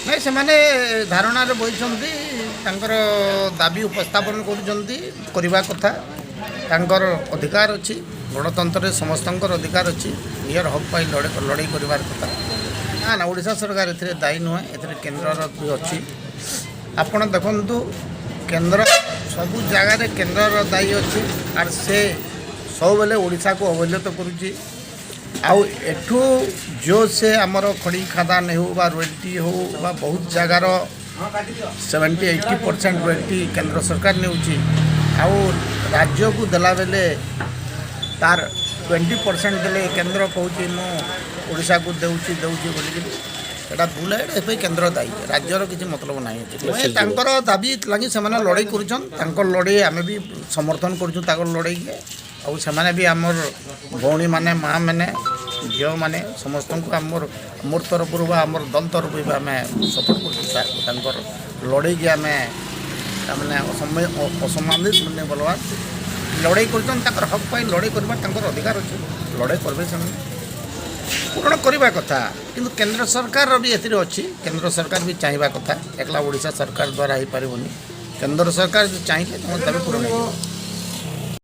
ନାଇଁ, ସେମାନେ ଧାରଣାରେ ବସିଛନ୍ତି, ତାଙ୍କର ଦାବି ଉପସ୍ଥାପନ କରୁଛନ୍ତି। କରିବା କଥା, ତାଙ୍କର ଅଧିକାର ଅଛି। ଗଣତନ୍ତ୍ରରେ ସମସ୍ତଙ୍କର ଅଧିକାର ଅଛି ନିଜର ହକ୍ ପାଇଁ ଲଢ଼େଇ କରିବାର କଥା। ନା ନା, ଓଡ଼ିଶା ସରକାର ଏଥିରେ ଦାୟୀ ନୁହେଁ, ଏଥିରେ କେନ୍ଦ୍ରର ବି ଅଛି। ଆପଣ ଦେଖନ୍ତୁ, କେନ୍ଦ୍ର ସବୁ ଜାଗାରେ କେନ୍ଦ୍ରର ଦାୟୀ ଅଛି। ଆର୍ ସେ ସବୁବେଳେ ଓଡ଼ିଶାକୁ ଅବହେଳିତ କରୁଛି। ଆଉ ଏଠୁ ଯେଉଁ ସେ ଆମର ଖଣି ଖାଦାନ ହେଉ ବା ରୟାଲ୍ଟି ହେଉ ବା ବହୁତ ଜାଗାର 70-80% ରୟାଲ୍ଟି କେନ୍ଦ୍ର ସରକାର ନେଉଛି। ଆଉ ରାଜ୍ୟକୁ ଦେଲାବେଲେ ତାର 20% ଦେଲେ କେନ୍ଦ୍ର କହୁଛି, ମୁଁ ଓଡ଼ିଶାକୁ ଦେଉଛି ଦେଉଛି ବୋଲିକିରି। ଏଇଟା ଭୁଲ। ଏଇଟା ଏଥିପାଇଁ କେନ୍ଦ୍ର ଦାୟୀ, ରାଜ୍ୟର କିଛି ମତଲବ ନାହିଁ ଏଥିରେ। ତାଙ୍କର ଦାବି ଲାଗି ସେମାନେ ଲଢ଼େଇ କରୁଛନ୍। ତାଙ୍କର ଲଢ଼େଇ ଆମେ ବି ସମର୍ଥନ କରୁଛୁ ତାଙ୍କର ଲଢ଼େଇକେ। ଆଉ ସେମାନେ ବି ଆମର ଭଉଣୀମାନେ, ମା' ମାନେ, ଝିଅମାନେ, ସମସ୍ତଙ୍କୁ ଆମର ମୋର ତରଫରୁ ବା ଆମର ଦଳ ତରଫରୁ ବି ଆମେ ସପୋର୍ଟ କରୁଛୁ ତାଙ୍କର ଲଢ଼େଇକି। ଆମେ ତାମାନେ ଅସମ୍ମାନିତ ମାନେ ବଲବାର୍ ଲଢ଼େଇ କରୁଛନ୍। ତାଙ୍କର ହକ୍ ପାଇଁ ଲଢ଼େଇ କରିବା ତାଙ୍କର ଅଧିକାର ଅଛି। ଲଢ଼େଇ କରିବେ ସେମାନେ, ପୂରଣ କରିବା କଥା। କିନ୍ତୁ କେନ୍ଦ୍ର ସରକାରର ବି ଏଥିରେ ଅଛି। କେନ୍ଦ୍ର ସରକାର ବି ଚାହିଁବା କଥା। ଏକଲା ଓଡ଼ିଶା ସରକାର ଦ୍ୱାରା ହେଇପାରିବନି। କେନ୍ଦ୍ର ସରକାର ଯଦି ଚାହିଁଲେ ତାଙ୍କର ଦାବି ପୂରଣ ହେଇଯିବ।